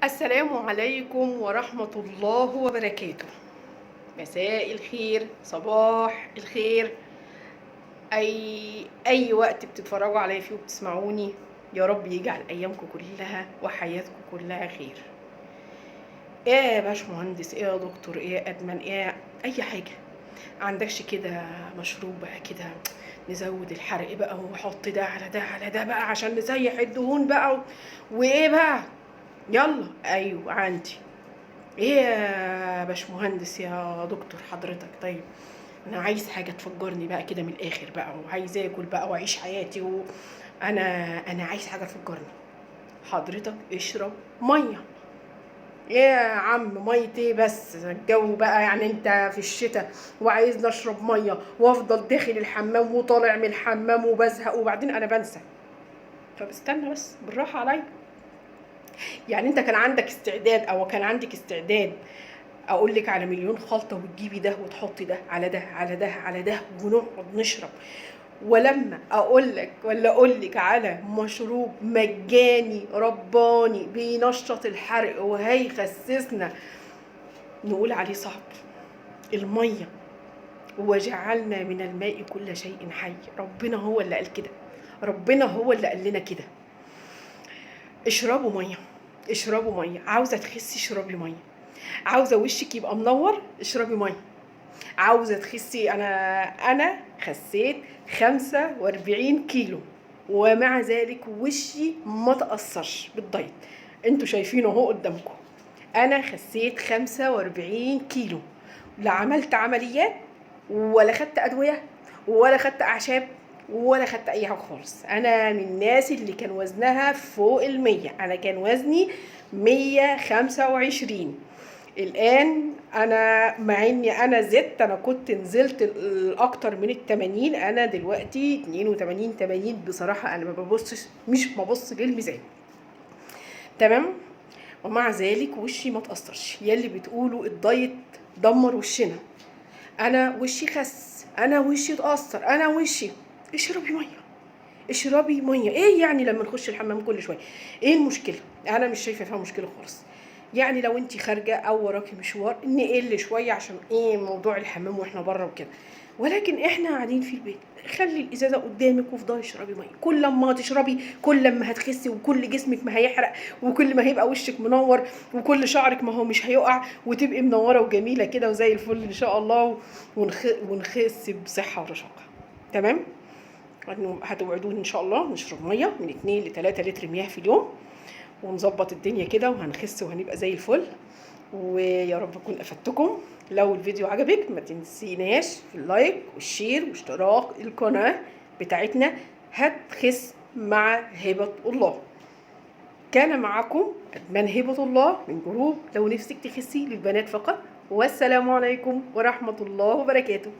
السلام عليكم ورحمة الله وبركاته. مساء الخير، صباح الخير، اي وقت بتتفرجوا عليا فيه وبتسمعوني. يا رب يجعل ايامكم كلها وحياتكم كلها خير. ايه يا باشمهندس، ايه يا دكتور، ايه يا ادمن، ايه اي حاجة عندكش كده مشروب بقى كده نزود الحرق بقى، وحط ده على ده على ده بقى عشان نزيح الدهون بقى وايه بقى، يلا. ايوه عندي. ايه يا باشمهندس يا دكتور حضرتك؟ طيب انا عايز حاجة تفجرني بقى كده من الاخر بقى، وعايز اكل بقى واعيش حياتي، وانا عايز حاجة تفجرني. حضرتك اشرب مية. ايه يا عم مية ايه بس؟ الجو بقى يعني انت في الشتاء وعايز نشرب مية، وافضل داخل الحمام وطالع من الحمام وبزهق وبعدين انا بنسى. طب استنى بس بالراحة عليا. يعني انت كان عندك استعداد او كان عندك استعداد اقول لك على مليون خلطه وتجيبي ده وتحطي ده على ده على ده على ده ونقعد نشرب، ولما اقول لك ولا اقول لك على مشروب مجاني رباني بينشط الحرق وهيخسسنا نقول عليه صعب؟ المية، وجعلنا من الماء كل شيء حي. ربنا هو اللي قال كده، ربنا هو اللي قال لنا كده. اشربوا مية، اشربوا مية. عاوزه تخسي اشربي مية، عاوزه وشك يبقى منور اشربي مية، عاوزه تخسي. انا خسيت 45 كيلو ومع ذلك وشي ما تاثرش بالدايت. انتوا شايفينه اهو قدامكم. انا خسيت 45 كيلو، لا عملت عمليات ولا خدت ادوية ولا خدت اعشاب ولا خدت اي حاجة خالص. انا من الناس اللي كان وزنها فوق 100، انا كان وزني 125. الان انا مع اني انا زدت، انا كنت نزلت الاكتر من 80، انا دلوقتي 82 80. بصراحة انا ما ببصش، مش ببص للميزان، تمام؟ ومع ذلك وشي ما تاثرش. يلي بتقولوا الدايت دمر وشنا، انا وشي خس، انا وشي اتاثر، انا وشي. اشربي مية، اشربي مية. ايه يعني لما نخش الحمام كل شوية؟ ايه المشكلة؟ انا مش شايفه فيها مشكلة خالص. يعني لو انت خارجه او وراكي مشوار نقل شوية عشان ايه موضوع الحمام واحنا بره وكده، ولكن احنا قاعدين في البيت خلي الازازه قدامك وافضلي اشربي مية. كل ما تشربي كل ما هتخسي، وكل جسمك ما هيحرق، وكل ما هيبقى وشك منور، وكل شعرك ما هو مش هيقع، وتبقي منورة وجميلة كده وزي الفل ان شاء الله، ونخس بصحة ورشاقه. تمام؟ هتوعدوني ان شاء الله نشرب مية من 2 ل 3 لتر مياه في اليوم، ونظبط الدنيا كده، وهنخس وهنبقى زي الفل. ويا رب اكون افدتكم. لو الفيديو عجبك ما تنسيناش في ال like وال share واشتراك القناة بتاعتنا هتخس مع هبة الله. كان معكم أدمن هبة الله من جروب لو نفسك تخسي للبنات فقط. والسلام عليكم ورحمة الله وبركاته.